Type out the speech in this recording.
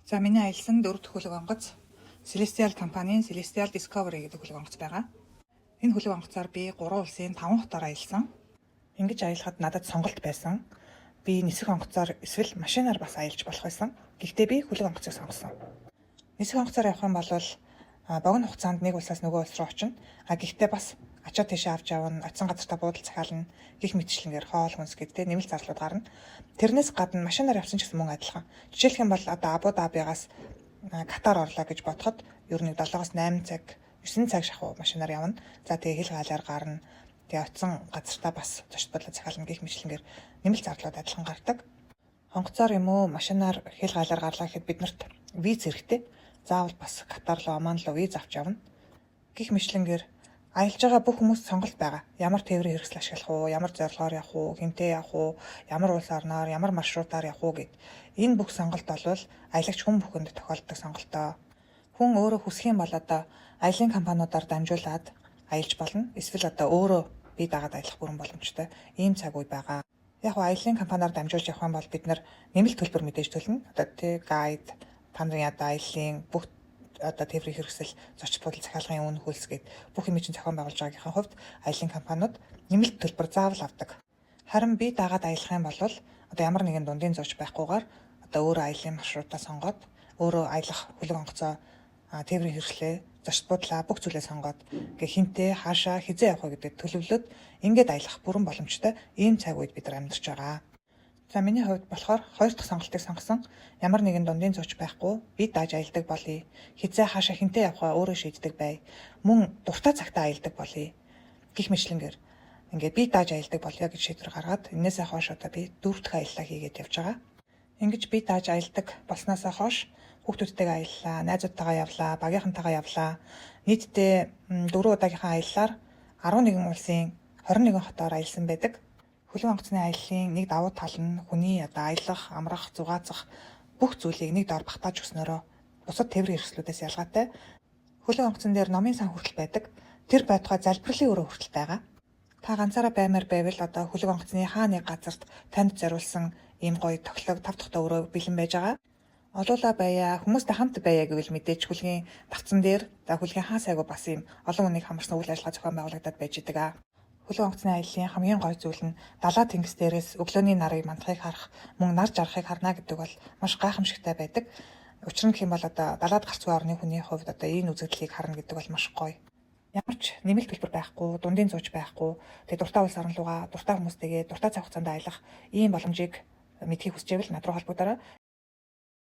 За, миний аялсан дөрөв дэх хөлөг онгоц Celestyal компанийн Celestyal Discovery гэдэг хөлөг онгоц байгаа. Энэ хөлөг онгоцоор би 3 улсын 5 хотоор аялсан. Ингэж аялахад надад сонголт байсан. Би нисэх онгоцоор эсвэл машинаар бас аялж болох байсан. Гэхдээ би хөлөг онгоцыг сонгосон. Нисэх онгоцоор явах юм бол богино хугацаанд нэг улсаас нөгөө улс руу очино. А гэхдээ бас ачаа тийшээ авч явна, очисон газартаа буудал захиална гэх мэтчилэнгээр хоол хүнс гэдэг нэмэлт зарлууд гарна. Тэрнээс гадна машинаар явсан ч гэсэн мөн адилхан. Жишээлх юм бол одоо Абу Дабигаас Катар орлоо гэж бодоход ер нь 7-оос 8 цаг, 9 цаг шахуу машинаар явна. За, тэгээ хил гаалаар гарна. Тэгээ очисон газартаа бас зочид буудлаа захиална гэх мэтчилэнгээр нэмэлт зарлууд адилхан гардаг. Онгоцоор юм уу, машинаар хил гаалаар гарлаа гэхэд бид нарт виз хэрэгтэй. Заавал бас Катар руу, Оман руу виз авч явна. Гэх мэтчилэнгээр аялж байгаа бүх хүмүүс сонголт байгаа. Ямар тээврийн хэрэгсэл ашиглах уу, ямар зорилгоор явах уу, хэнтэй явах уу, ямар улс орноор, ямар маршрутаар явах уу гээд. Энэ бүх сонголт бол аялагч хүн бүхэнд тохиолддог сонголтоо. Хүн өөрөө хүсэх юм бол одоо аялын компаниудаар дамжуулаад аялж болно. Эсвэл одоо өөрөө бие даагаад аялах бүрэн боломжтой ийм цаг үе байгаа. Яг нь аялын компаниар дамжуулж явах юм бол бид нар нэмэлт төлбөр мэдээж төлнө. Одоо тий guide, та нарын одоо аяллаа бүх одоо тээврийн хэрэгсэл, зочид буудал захиалгын үн хөлс гээд бүх юм чинь зохион байгуулж байгаагийнхаа хувьд аялын компаниуд нэмэлт төлбөр заавал авдаг. Харин бие даагаад аялах юм бол одоо ямар нэгэн дундын зууч байхгүйгээр одоо өөрөө аяллаа маршрутаа сонгоод, өөрөө аялах хөлөг онгоцоо, тээврийн хэрэгслээ, зочид буудлаа, бүх зүйлээ сонгоод ингээ хэнтэй, хаашаа, хэзээ явах вэ гэдэг төлөвлөөд ингээд аялах бүрэн боломжтой ийм цаг үед бид нар амьдарч байгаа. За, миний хувьд болохоор хоёр дахь сонголтыг сонгосон. Ямар нэгэн дундын зууч байхгүй, бие дааж аялдаг болъё. Хэзээ, хаашаа, хэнтэй явахаа өөрөө шийддэг бай. Мөн дуртай цагтаа аялдаг болъё. Гэх мэтчилэнгээр ингээд бие дааж аялдаг болъё гэж шийдвэр гаргаад энээсээ хойш одоо би дөрөв дэх аяллаа хийгээд явж байгаа. Ингэж бие дааж аялдаг болсноосоо хойш хүүхдүүдтэйгээ аяллаа, найзуудтайгаа явлаа, багийнхантайгаа явлаа. Нийтдээ дөрвөн удаагийнхаа аяллаар 11 улсын 21 хотоор аялсан байдаг. Хөлөг онгоцны аяллын нэг давуу тал нь хүний одоо аялах, амрах, зугаацах бүх зүйлийг нэг доор багтааж өгснөөрөө бусад тээврийн хэрэгслүүдээс ялгаатай. Хөлөг онгоцон дээр номын сан хүртэл байдаг. Тэр байтугай залбирлын өрөө хүртэл байгаа. Та ганцаараа баймаар байвал одоо хөлөг онгоцны хаа нэг газарт танд зориулсан ийм гоё тохилог, тав тухтай өрөө бэлэн байж байгаа. Олуула байя, хүмүүстэй хамт байя гэвэл мэдээж хөлгийн давцан дээр, за хөлгийн хаа сайгүй бас ийм олон хүнийг хамарсан үйл ажиллагаа зохион байгуулагдаад байж байдаг аа. Хөлөг онгоцны аяллын хамгийн гоё зүйл нь далай тэнгис дээрээс өглөөний нарыг мандахыг харах, мөн нар жаргахыг харна гэдэг бол маш гайхамшигтай байдаг. Учир нь гэх юм бол одоо далайд гарцгүй орны хүний хувьд одоо энэ үзэгдлийг харна гэдэг бол маш гоё. Ямар ч нэмэлт төлбөр байхгүй, дундын зууч байхгүй, тэгээ дуртай улс орн руугаа, дуртай хүмүүстэйгээ, дуртай цаг хугацаанд аялах ийм боломжийг мэдэхийг хүсч байвал над руу холбогдорой.